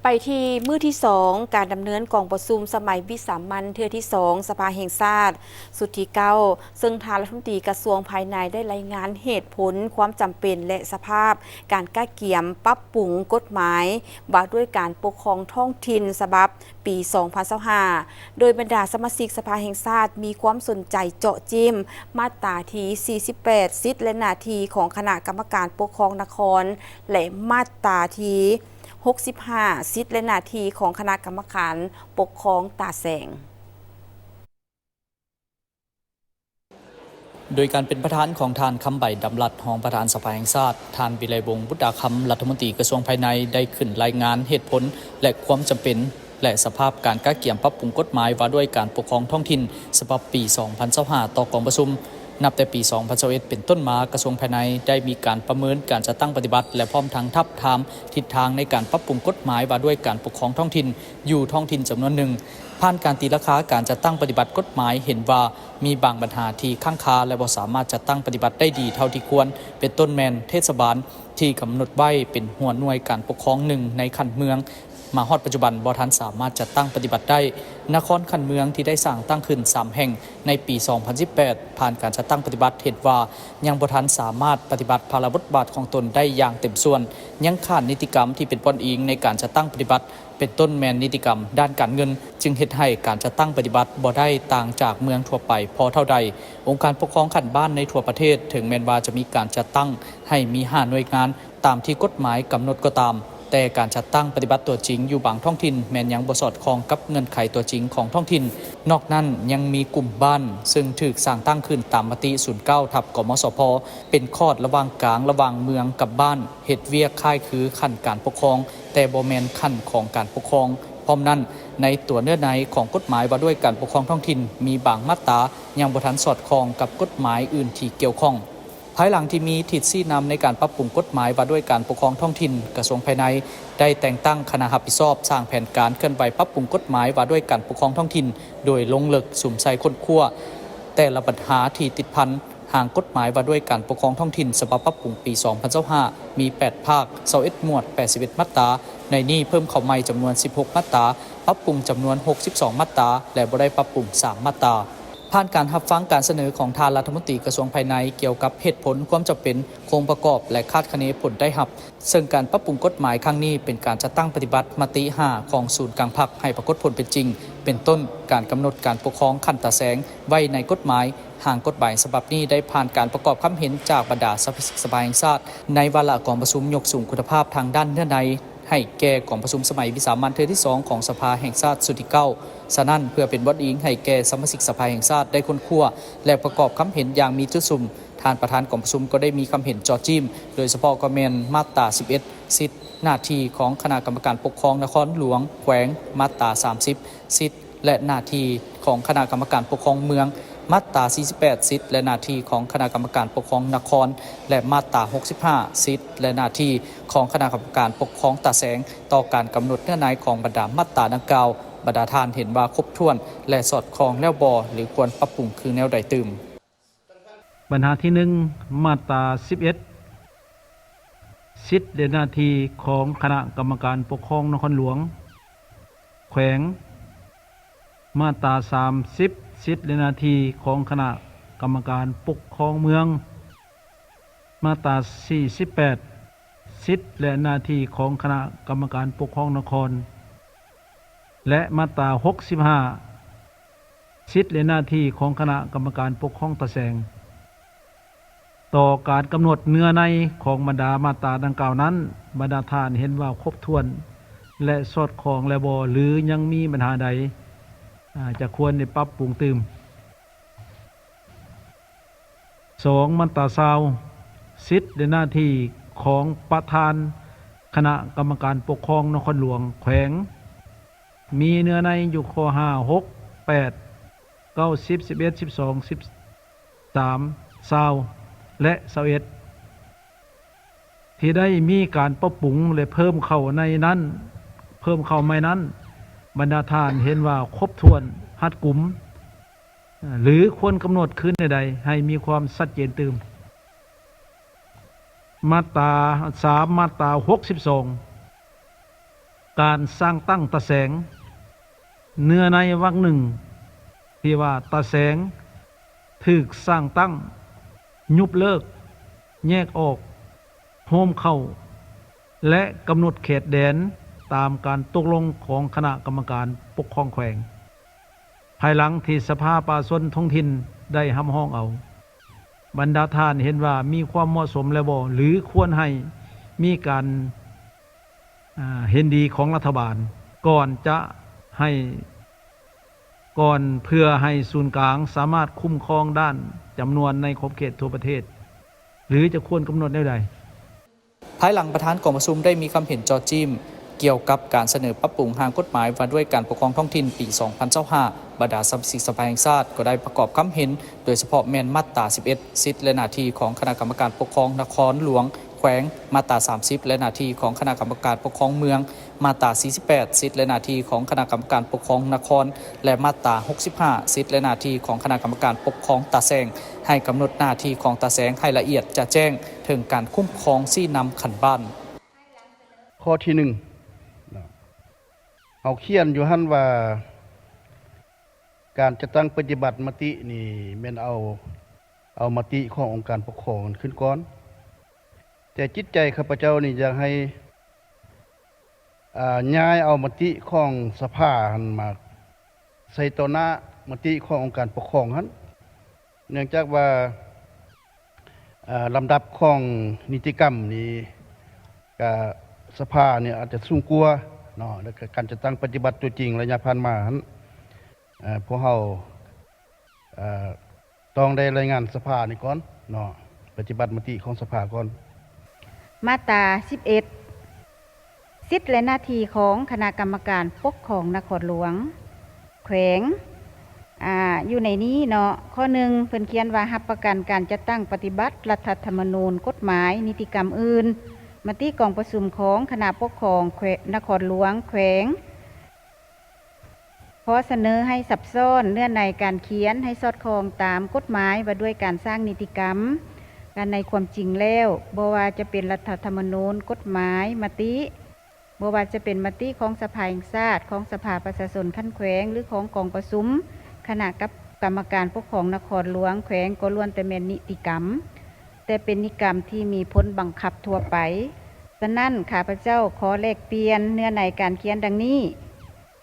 ໄປທີ່ມື້ທີສອງ ການດຳເນີນກອງປະຊຸມສະໄໝວິສາມັນເທື່ອທີສອງ ສະພາແຫ່ງຊາດ ຊຸດທີເກົ້າ ເຊິ່ງທ່ານລັດຖະມົນຕີກະຊວງພາຍໃນໄດ້ລາຍງານເຫດຜົນ, ຄວາມຈຳເປັນ ແລະ ສະພາບການກະກຽມປັບປຸງກົດໝາຍວ່າດ້ວຍການປົກຄອງທ້ອງຖິ່ນ ສະບັບປີສອງພັນຊາວຫ້າ ໂດຍບັນດາສະມາຊິກສະພາແຫ່ງຊາດມີຄວາມສົນໃຈເຈາະຈິ້ມມາດຕາທີສີ່ສິບແປດ ສິດ ແລະ ໜ້າທີ່ຂອງຄະນະກຳມະການປົກຄອງນະຄອນ ແລະ ມາດຕາທີຫົກສິບຫ້າ ສິດ ແລະ ໜ້າທີ່ຂອງຄະນະກຳມະການປົກຄອງຕາແສງ. ໂດຍການເປັນປະທານຂອງທ່ານ ຄຳໃບ ດຳລັດ ຮອງປະທານສະພາແຫ່ງຊາດ, ທ່ານ ວິໄລວົງ ບຸດດາຄຳ ລັດຖະມົນຕີກະຊວງພາຍໃນ ໄດ້ຂຶ້ນລາຍງານເຫດຜົນ ແລະ ຄວາມຈຳເປັນ ແລະ ສະພາບການກະກຽມປັບປຸງກົດໝາຍວ່າດ້ວຍການປົກຄອງທ້ອງຖິ່ນ ສະບັບປີສອງພັນຊາວຫ້າ ຕໍ່ກອງປະຊຸມ. ນັບແຕ່ປີສອງພັນຊາວເອັດເປັນຕົ້ນມາ, ກະຊວງພາຍໃນໄດ້ມີການປະເມີນການຈັດຕັ້ງປະຕິບັດ ແລະ ພ້ອມທັງທາບທາມທິດທາງໃນການປັບປຸງກົດໝາຍວ່າດ້ວຍການປົກຄອງທ້ອງຖິ່ນ ຢູ່ທ້ອງຖິ່ນຈຳນວນໜຶ່ງ. ຜ່ານການຕີລາຄາການຈັດຕັ້ງປະຕິບັດກົດໝາຍ ເຫັນວ່າມີບາງບັນຫາທີ່ຄ້າງຄາ ແລະ ບໍ່ສາມາດຈັດຕັ້ງປະຕິບັດໄດ້ດີເທົ່າທີ່ຄວນ, ເປັນຕົ້ນແມ່ນເທດສະບານທີ່ກຳນົດໄວ້ເປັນຫົວໜ່ວຍການປົກຄອງໜຶ່ງໃນຂັ້ນເມືອງ, ມາຮອດປັດຈຸບັນບໍ່ທັນສາມາດຈັດຕັ້ງປະຕິບັດໄດ້. ນະຄອນຂັ້ນເມືອງທີ່ໄດ້ສ້າງຕັ້ງຂຶ້ນສາມແຫ່ງໃນປີສອງພັນສິບແປດ ຜ່ານການຈັດຕັ້ງປະຕິບັດ ເຫັນວ່າຍັງບໍ່ທັນສາມາດປະຕິບັດພາລະບົດບາດຂອງຕົນໄດ້ຢ່າງເຕັມສ່ວນ, ຍັງຂາດນິຕິກຳທີ່ເປັນບ່ອນອີງໃນການຈັດຕັ້ງປະຕິບັດ, ເປັນຕົ້ນແມ່ນນິຕິກຳດ້ານການເງິນ, ຈຶ່ງເຮັດໃຫ້ການຈັດຕັ້ງປະຕິບັດບໍ່ໄດ້ຕ່າງຈາກເມືອງທົ່ວໄປພໍເທົ່າໃດ. ອົງການປົກຄອງຂັ້ນບ້ານໃນທົ່ວປະເທດ ເຖິງແມ່ນວ່າຈະມີການຈັດຕັ້ງໃຫ້ມີຫ້າໜ່ວຍງານຕາມທີ່ກົດໝາຍກຳນົດກໍຕາມ, ແຕ່ການຈັດຕັ້ງປະຕິບັດຕົວຈິງຢູ່ບາງທ້ອງຖິ່ນ ແມ່ນຍັງບໍ່ສອດຄ່ອງກັບເງື່ອນໄຂຕົວຈິງຂອງທ້ອງຖິ່ນ. ນອກນັ້ນຍັງມີກຸ່ມບ້ານເຊິ່ງຖືກສ້າງຕັ້ງຂຶ້ນຕາມມະຕິສູນເກົ້າ ທັບ ກມສພ ເປັນຂອດລະຫວ່າງກາງລະຫວ່າງເມືອງກັບບ້ານ, ເຮັດວຽກຄ້າຍຄືຂັ້ນການປົກຄອງ ແຕ່ບໍ່ແມ່ນຂັ້ນຂອງການປົກຄອງ. ພ້ອມນັ້ນ, ໃນຕົວເນື້ອໃນຂອງກົດໝາຍວ່າດ້ວຍການປົກຄອງທ້ອງຖິ່ນ ມີບາງມາດຕາຍັງບໍ່ທັນສອດຄ່ອງກັບກົດໝາຍອື່ນທີ່ກ່ຽວຂ້ອງ. ພາຍຫຼັງທີ່ມີທິດຊີ້ນຳໃນການປັບປຸງກົດໝາຍວ່າດ້ວຍການປົກຄອງທ້ອງຖິ່ນ, ກະຊວງພາຍໃນໄດ້ແຕ່ງຕັ້ງຄະນະຮັບຜິດຊອບສ້າງແຜນການເຄື່ອນໄຫວປັບປຸງກົດໝາຍວ່າດ້ວຍການປົກຄອງທ້ອງຖິ່ນ ໂດຍລົງເລິກສຸມໃສ່ຄົ້ນຄວ້າແຕ່ລະບັນຫາທີ່ຕິດພັນຮ່າງກົດໝາຍວ່າດ້ວຍການປົກຄອງທ້ອງຖິ່ນ ສະບັບປັບປຸງປີສອງພັນຊາວຫ້າ ມີແປດພາກ, ຊາວເອັດໝວດ, ແປດສິບເອັດມາດຕາ. ໃນນີ້ເພີ່ມເຂົ້າໃໝ່ຈຳນວນສິບຫົກມາດຕາ, ປັບປຸງຈຳນວນຫົກສິບສອງມາດຕາ ແລະ ບໍ່ໄດ້ປັບປຸງສາມມາດຕາ. ຜ່ານການຮັບຟັງການສະເໜີຂອງທ່ານລັດຖະມົນຕີກະຊວງພາຍໃນ ກ່ຽວກັບເຫດຜົນ, ຄວາມຈຳເປັນ, ໂຄງປະກອບ ແລະ ຄາດຄະເນຜົນໄດ້ຮັບ, ເຊິ່ງການປັບປຸງກົດໝາຍຄັ້ງນີ້ເປັນການຈັດຕັ້ງປະຕິບັດມະຕິຫ້າຂອງສູນກາງພັກໃຫ້ປາກົດຜົນເປັນຈິງ, ເປັນຕົ້ນການກຳນົດການປົກຄອງຂັ້ນຕາແສງໄວ້ໃນກົດໝາຍ. ຮ່າງກົດໝາຍສະບັບນີ້ໄດ້ຜ່ານການປະກອບຄຳເຫັນຈາກບັນດາສະມາຊິກສະພາແຫ່ງຊາດ ໃນວາລະກອງປະຊຸມຍົກສູງຄຸນນະພາບທາງດ້ານເນື້ອໃນ ໃຫ້ແກ່ກອງປະຊຸມສະໄໝວິສາມັນເທື່ອທີສອງຂອງສະພາແຫ່ງຊາດຊຸດທີເກົ້າ. ສະນັ້ນ, ເພື່ອເປັນບ່ອນອີງໃຫ້ແກ່ສະມາຊິກສະພາແຫ່ງຊາດໄດ້ຄົ້ນຄວ້າ ແລະ ປະກອບຄຳເຫັນຢ່າງມີຈຸດສຸມ, ທ່ານປະທານກອງປະຊຸມກໍໄດ້ມີຄຳເຫັນເຈາະຈີ້ມ, ໂດຍສະເພາະກໍແມ່ນມາດຕາສິບເອັດ ສິດ ໜ້າທີ່ຂອງຄະນະກຳມະການປົກຄອງນະຄອນຫຼວງ, ແຂວງ, ມາດຕາສາມສິບ ສິດ ແລະ ໜ້າທີ່ຂອງຄະນະກຳມະການປົກຄອງເມືອງ, ມາດຕາສີ່ສິບແປດ ສິດ ແລະ ໜ້າທີ່ຂອງຄະນະກຳມະການປົກຄອງນະຄອນ ແລະ ມາດຕາຫົກສິບຫ້າ ສິດ ແລະ ໜ້າທີ່ຂອງຄະນະກຳມະການປົກຄອງຕາແສງ ຕໍ່ການກຳນົດເນື້ອໃນຂອງບັນດາມາດຕາດັ່ງກ່າວ, ບັນດາທ່ານເຫັນວ່າຄົບຖ້ວນ ແລະ ສອດຄ່ອງແລ້ວບໍ່ ຫຼື ຄວນປັບປຸງຄືແນວໃດຕື່ມ? ບັນຫາທີໜຶ່ງ ມາດຕາສິບເອັດ ສິດ ແລະ ໜ້າທີ່ຂອງຄະນະກຳມະການປົກຄອງນະຄອນຫຼວງ, ແຂວງ, ມາດຕາສາມສິບ ສິດ ແລະ ໜ້າທີ່ຂອງຄະນະກຳມະການປົກຄອງເມືອງ, ມາດຕາສີ່ສິບແປດ ສິດ ແລະ ໜ້າທີ່ຂອງຄະນະກຳມະການປົກຄອງນະຄອນ ແລະ ມາດຕາຫົກສິບຫ້າ ສິດ ແລະ ໜ້າທີ່ຂອງຄະນະກຳມະການປົກຄອງຕາແສງ. ຕໍ່ການກຳນົດເນື້ອໃນຂອງບັນດາມາດຕາດັ່ງກ່າວນັ້ນ, ບັນດາທ່ານເຫັນວ່າຄົບຖ້ວນ ແລະ ສອດຄ່ອງແລ້ວບໍ່ ຫຼື ຍັງມີບັນຫາໃດ ອາ ຈະຄວນໄດ້ປັບປຸງຕື່ມ? ສອງ ມາດຕາຊາວ ສິດ ແລະ ໜ້າທີ່ຂອງປະທານຄະນະກຳມະການປົກຄອງນະຄອນຫຼວງ, ແຂວງ ມີເນື້ອໃນຢູ່ຂໍ້ຫ້າ ຫົກ ແປດ ເກົ້າ ສິບ ສິບເອັດ ສິບສອງ ສິບສາມ ຊາວ ແລະ ຊາວເອັດ ທີ່ໄດ້ມີການປັບປຸງ ແລະ ເພີ່ມເຂົ້າໃນນັ້ນ, ເພີ່ມເຂົ້າໃໝ່ນັ້ນ, ບັນດາທ່ານເຫັນວ່າຄົບຖ້ວນ, ຮັດກຸມ ຫຼື ຄວນກຳນົດຄືແນວໃດໃຫ້ມີຄວາມຊັດເຈນຕື່ມ? ມາດຕາສາມ ມາດຕາຫົກສິບສອງ ການສ້າງຕັ້ງຕາແສງ ເນື້ອໃນວັກໜຶ່ງທີ່ວ່າຕາແສງຖືກສ້າງຕັ້ງ, ຍຸບເລີກ, ແຍກອອກ, ໂຮມເຂົ້າ ແລະ ກຳນົດເຂດແດນຕາມການຕົກລົງຂອງຄະນະກຳມະການປົກຄອງແຂວງ. ພາຍຫຼັງທີ່ສະພາປະຊາຊົນທ້ອງຖິ່ນໄດ້ຮັບຮອງເອົາ, ບັນດາທ່ານເຫັນວ່າມີຄວາມເໝາະສົມແລ້ວບໍ່ ຫຼື ຄວນໃຫ້ມີການ ອ່າ ເຫັນດີຂອງລັດຖະບານ ກ່ອນຈະໃຫ້ ກ່ອນ ເພື່ອໃຫ້ສູນກາງສາມາດຄຸ້ມຄອງດ້ານຈຳນວນໃນຂອບເຂດທົ່ວປະເທດ ຫຼື ຈະຄວນກຳນົດແນວໃດ? ພາຍຫຼັງປະທານກອງປະຊຸມໄດ້ມີຄຳເຫັນເຈາະຈີ້ມກ່ຽວກັບການສະເໜີປັບປຸງຮ່າງກົດໝາຍວ່າດ້ວຍການປົກຄອງທ້ອງຖິ່ນປີສອງພັນຊາວຫ້າ, ບັນດາສະມາຊິກສະພາແຫ່ງຊາດກໍໄດ້ປະກອບຄຳເຫັນ, ໂດຍສະເພາະແມ່ນມາດຕາສິບເອັດ ສິດ ແລະ ໜ້າທີ່ຂອງຄະນະກຳມະການປົກຄອງນະຄອນຫຼວງ, ແຂວງ, ມາດຕາສາມສິບ ແລະ ໜ້າທີ່ຂອງຄະນະກຳມະການປົກຄອງເມືອງ, ມາດຕາສີ່ສິບແປດ ສິດ ແລະ ໜ້າທີ່ຂອງຄະນະກຳມະການປົກຄອງນະຄອນ ແລະ ມາດຕາຫົກສິບຫ້າ ສິດ ແລະ ໜ້າທີ່ຂອງຄະນະກຳມະການປົກຄອງຕາແສງ, ໃຫ້ກຳນົດໜ້າທີ່ຂອງຕາແສງໃຫ້ລະອຽດຈະແຈ້ງເຖິງການຄຸ້ມຄອງຊີ້ນຳຂັ້ນບ້ານ. ຂໍ້ທີໜຶ່ງເນາະ ເຮົາຂຽນຢູ່ຫັ້ນວ່າ ການຈັດຕັ້ງປະຕິບັດມະຕິນີ້ແມ່ນເອົາ ເອົາມະຕິຂອງອົງການປົກຄອງຂຶ້ນກ່ອນ, ແຕ່ຈິດໃຈຂ້າພະເຈົ້ານີ້ຢາກໃຫ້ ອ່າ ຍ້າຍເອົາມະຕິຂອງສະພາຫັ້ນມາໃສ່ຕໍ່ໜ້າມະຕິຂອງອົງການປົກຄອງຫັ້ນ, ເນື່ອງຈາກວ່າ ເອີ່ ລຳດັບຂອງນິຕິກຳນີ້ ກະສະພານີ້ອາດຈະສູງກວ່າເນາະ, ແລ້ວກະການຈັດຕັ້ງປະຕິບັດຕົວຈິງໄລຍະຜ່ານມາຫັ້ນ ເອີ່ ພວກເຮົາ ເອີ່ ຕ້ອງໄດ້ລາຍງານສະພານີ້ກ່ອນເນາະ, ປະຕິບັດມະຕິຂອງສະພາກ່ອນ. ມາດຕາສິບເອັດ ສິດ ແລະ ໜ້າທີ່ຂອງຄະນະກຳມະການປົກຄອງນະຄອນຫຼວງ, ແຂວງ ອາ ຢູ່ໃນນີ້ເນາະ, ຂໍ້ໜຶ່ງ ເພິ່ນຂຽນວ່າ ຮັບປະກັນການຈັດຕັ້ງປະຕິບັດລັດຖະທຳມະນູນ, ກົດໝາຍ, ນິຕິກຳອື່ນ, ມະຕິກອງປະຊຸມຂອງຄະນະປົກຄອງແຂວ- ນະຄອນຫຼວງ, ແຂວງ ຂໍສະເໜີໃຫ້ສັບຊ້ອນ, ເນື້ອໃນການຂຽນໃຫ້ສອດຄ່ອງຕາມກົດໝາຍວ່າດ້ວຍການສ້າງນິຕິກຳ. ການໃນຄວາມຈິງແລ້ວ, ບໍ່ວ່າຈະເປັນລັດຖະທຳມະນູນ, ກົດໝາຍ, ມະຕິ, ບໍ່ວ່າຈະເປັນມະຕິຂອງສະພາແຫ່ງຊາດ, ຂອງສະພາປະຊາຊົນຂັ້ນແຂວງ ຫຼື ຂອງກອງປະຊຸມຄະນະກັບ ກຳມະການປົກຄອງນະຄອນຫຼວງ, ແຂວງ ກໍລ້ວນແຕ່ແມ່ນນິຕິກຳ, ແຕ່ເປັນນິຕິກຳທີ່ມີຜົນບັງຄັບທົ່ວໄປ. ສະນັ້ນ, ຂ້າພະເຈົ້າຂໍແລກປ່ຽນເນື້ອໃນການຂຽນດັ່ງນີ້.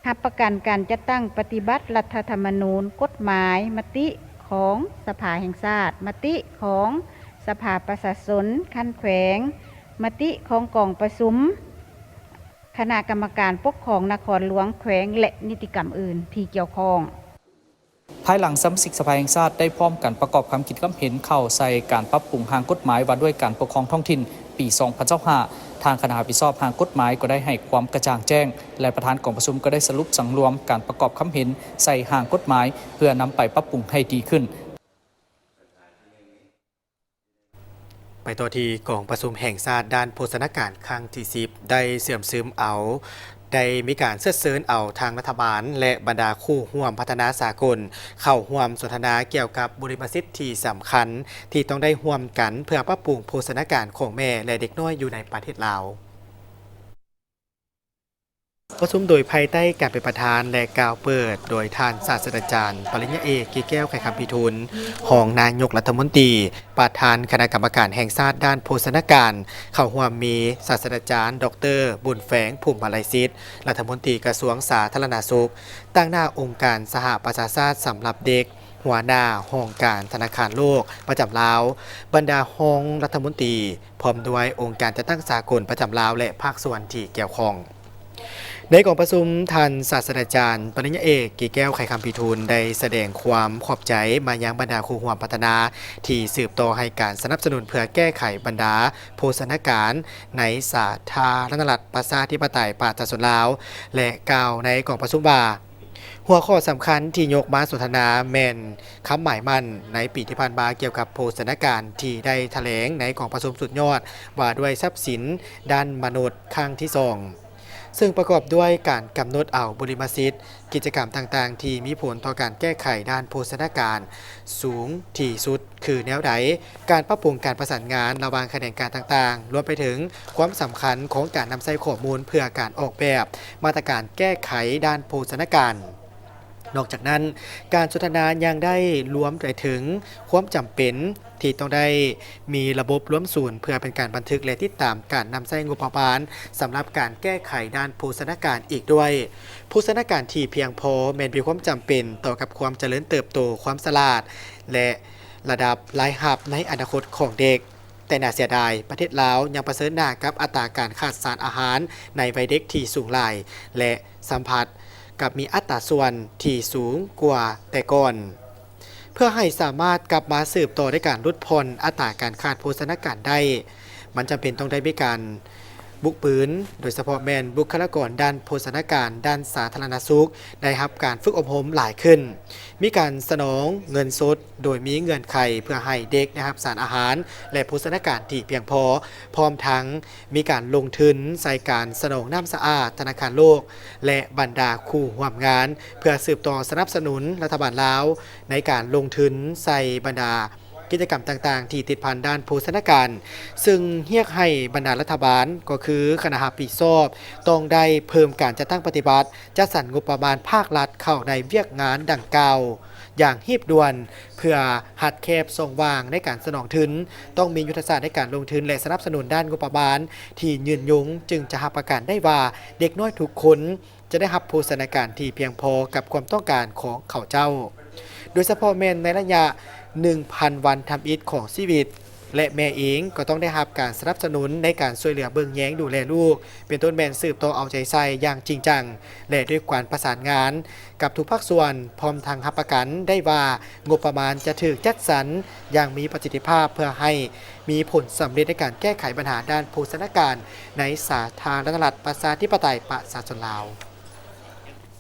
ຮັບປະກັນການຈັດຕັ້ງປະຕິບັດລັດຖະທຳມະນູນ, ກົດໝາຍ, ມະຕິຂອງສະພາແຫ່ງຊາດ, ມະຕິຂອງສະພາປະຊາຊົນຂັ້ນແຂວງ, ມະຕິຂອງກອງປະຊຸມຄະນະກຳມະການປົກຄອງນະຄອນຫຼວງ, ແຂວງ ແລະ ນິຕິກຳອື່ນທີ່ກ່ຽວຂ້ອງ. ພາຍຫຼັງສະມາຊິກສະພາແຫ່ງຊາດໄດ້ພ້ອມກັນປະກອບຄຳຄິດຄຳເຫັນເຂົ້າໃສ່ການປັບປຸງຮ່າງກົດໝາຍວ່າດ້ວຍການປົກຄອງທ້ອງຖິ່ນປີສອງພັນຊາວຫ້າ, ທາງຄະນະຮັບຜິດຊອບຮ່າງກົດໝາຍກໍໄດ້ໃຫ້ຄວາມກະຈ່າງແຈ້ງ ແລະ ປະທານກອງປະຊຸມກໍໄດ້ສະຫຼຸບສັງລວມການປະກອບຄຳເຫັນໃສ່ຮ່າງກົດໝາຍ ເພື່ອນຳໄປປັບປຸງໃຫ້ດີຂຶ້ນ. ໄປຕໍ່ທີ່ກອງປະຊຸມແຫ່ງຊາດດ້ານໂພຊະນາການຄັ້ງທີສິບ ໄດ້ເຊື່ອມຊຶມເອົາ ໄດ້ມີການເຊີດເຊີນເອົາທາງລັດຖະບານ ແລະ ບັນດາຄູ່ຮ່ວມພັດທະນາສາກົນ ເຂົ້າຮ່ວມສົນທະນາກ່ຽວກັບບຸລິມະສິດທີ່ສຳຄັນ ທີ່ຕ້ອງໄດ້ຮ່ວມກັນເພື່ອປັບປຸງໂພຊະນາການຂອງແມ່ ແລະ ເດັກນ້ອຍຢູ່ໃນປະເທດລາວ. ປະຊຸມໂດຍພາຍໃຕ້ການເປັນປະທານ ແລະ ກ່າວເປີດໂດຍທ່ານສາດສະດາຈານ ປະລິນຍາເອກ ກິແກ້ວ ໄຂຄຳພິທູນ ຮອງນາຍົກລັດຖະມົນຕີ ປະທານຄະນະກຳມະການແຫ່ງຊາດດ້ານໂພຊະນາການ, ເຂົ້າຮ່ວມມີສາດສະດາຈານ ດອກເຕີ ບຸນແຝງ ພູມມະໄລສິດ ລັດຖະມົນຕີກະຊວງສາທາລະນະສຸກ, ຕາງໜ້າອົງການສະຫະປະຊາຊາດສຳລັບເດັກ, ຫົວໜ້າຫ້ອງການທະນາຄານໂລກປະຈຳລາວ, ບັນດາຮອງລັດຖະມົນຕີ, ພ້ອມດ້ວຍອົງການຈັດຕັ້ງສາກົນປະຈຳລາວ ແລະ ພາກສ່ວນທີ່ກ່ຽວຂ້ອງ. ໃນກອງປະຊຸມ, ທ່ານສາດສະດາຈານ ປະລິນຍາເອກ ກິແກ້ວ ໄຂຄຳພິທູນ ໄດ້ສະແດງຄວາມຂອບໃຈມາຍັງບັນດາຄູ່ຮ່ວມພັດທະນາ ທີ່ສືບຕໍ່ໃຫ້ການສະໜັບສະໜູນເພື່ອແກ້ໄຂບັນດາໂພຊະນາການໃນສາທາລະນະລັດ ປະຊາທິປະໄຕ ປະຊາຊົນລາວ ແລະ ກ່າວໃນກອງປະຊຸມວ່າ, ຫົວຂໍ້ສຳຄັນທີ່ຍົກມາສົນທະນາແມ່ນຄຳໝາຍໝັ້ນໃນປີທີ່ຜ່ານມາກ່ຽວກັບໂພຊະນາການ ທີ່ໄດ້ຖະແຫຼງໃນກອງປະຊຸມສຸດຍອດວ່າດ້ວຍຊັບສິນດ້ານມະນຸດຄັ້ງທີສອງ. ເຊິ່ງປະກອບດ້ວຍການກຳນົດເອົາບຸລິມະສິດ ກິດຈະກຳຕ່າງໆ ທີ່ມີຜົນຕໍ່ການແກ້ໄຂດ້ານໂພຊະນາການສູງທີ່ສຸດຄືແນວໃດ, ການປັບປຸງການປະສານງານລະຫວ່າງຂະແໜງການຕ່າງໆ, ລວມໄປເຖິງຄວາມສຳຄັນຂອງການນຳໃຊ້ຂໍ້ມູນເພື່ອການອອກແບບມາດຕະການແກ້ໄຂດ້ານໂພຊະນາການ. ນອກຈາກນັ້ນ, ການສົນທະນາຍັງໄດ້ລວມໄປເຖິງຄວາມຈຳເປັນທີ່ຕ້ອງໄດ້ມີລະບົບລວມສູນ ເພື່ອເປັນການບັນທຶກ ແລະ ຕິດຕາມການນຳໃຊ້ງົບປະມານສຳລັບການແກ້ໄຂດ້ານໂພຊະນາການອີກດ້ວຍ. ໂພຊະນາການທີ່ພຽງພໍແມ່ນມີຄວາມຈຳເປັນຕໍ່ກັບຄວາມຈະເລີນເຕີບໂຕ, ຄວາມສະຫຼາດ ແລະ ລະດັບລາຍຮັບໃນອະນາຄົດຂອງເດັກ. ແຕ່ໜ້າເສຍດາຍ, ປະເທດລາວຍັງປະເຊີນໜ້າກັບອັດຕາການຂາດສານອາຫານໃນໄວເດັກທີ່ສູງຫຼາຍ ແລະ ສຳພັດກັບມີອັດຕາສ່ວນທີ່ສູງກວ່າແຕ່ກ່ອນ. ເພື່ອໃຫ້ສາມາດກັບມາສືບຕໍ່ໃນການຫຼຸດຜ່ອນອັດຕາການຂາດໂພຊະນາການໄດ້, ມັນຈຳເປັນຕ້ອງໄດ້ມີການບຸກບືນ, ໂດຍສະເພາະແມ່ນບຸກຄະລາກອນດ້ານໂພຊະນາການ, ດ້ານສາທາລະນະສຸກ ໄດ້ຮັບການຝຶກອົບຮົມຫຼາຍຂຶ້ນ, ມີການສະໜອງເງິນສົດ ໂດຍມີເງື່ອນໄຂເພື່ອໃຫ້ເດັກໄດ້ຮັບສານອາຫານ ແລະ ໂພຊະນາການທີ່ພຽງພໍ, ພ້ອມທັງມີການລົງທຶນໃສ່ການສະໜອງນ້ຳສະອາດ, ທະນາຄານໂລກ ແລະ ບັນດາຄູ່ຮ່ວມງານ ເພື່ອສືບຕໍ່ສະໜັບສະໜູນລັດຖະບານລາວໃນການລົງທຶນໃສ່ບັນດາ ກິດຈະກຳຕ່າງໆ ທີ່ຕິດພັນດ້ານໂພຊະນາການ, ເຊິ່ງຮຽກໃຫ້ບັນດາລັດຖະບານ ກໍຄືຄະນະຮັບຜິດຊອບ ຕ້ອງໄດ້ເພີ່ມການຈັດຕັ້ງປະຕິບັດ, ຈັດສັນງົບປະມານພາກລັດເຂົ້າໃນວຽກງານດັ່ງກ່າວຢ່າງຮີບດ່ວນ, ເພື່ອຮັດແຄບຊ່ອງວ່າງໃນການສະໜອງທຶນ, ຕ້ອງມີຍຸດທະສາດໃນການລົງທຶນ ແລະ ສະໜັບສະໜູນດ້ານງົບປະມານທີ່ຍືນຍົງ, ຈຶ່ງຈະຮັບປະກັນໄດ້ວ່າເດັກນ້ອຍທຸກຄົນ ຈະໄດ້ຮັບໂພຊະນາການທີ່ພຽງພໍກັບຄວາມຕ້ອງການຂອງເຂົາເຈົ້າ, ໂດຍສະເພາະແມ່ນໃນໄລຍະໜຶ່ງພັນວັນທຳອິດຂອງຊີວິດ, ແລະ ແມ່ເອງກໍຕ້ອງໄດ້ຮັບການສະໜັບສະໜູນໃນການຊ່ວຍເຫຼືອເບິ່ງແຍງດູແລລູກ, ເປັນຕົ້ນແມ່ນສືບຕໍ່ເອົາໃຈໃສ່ຢ່າງຈິງຈັງ ແລະ ດ້ວຍການປະສານງານກັບທຸກພາກສ່ວນ, ພ້ອມທັງຮັບປະກັນໄດ້ວ່າງົບປະມານຈະຖືກຈັດສັນຢ່າງມີປະສິດທິພາບ ເພື່ອໃຫ້ມີຜົນສຳເລັດໃນການແກ້ໄຂບັນຫາດ້ານໂພຊະນາການ ໃນສາທາລະນະລັດ ປະຊາທິປະໄຕ ປະຊາຊົນລາວ.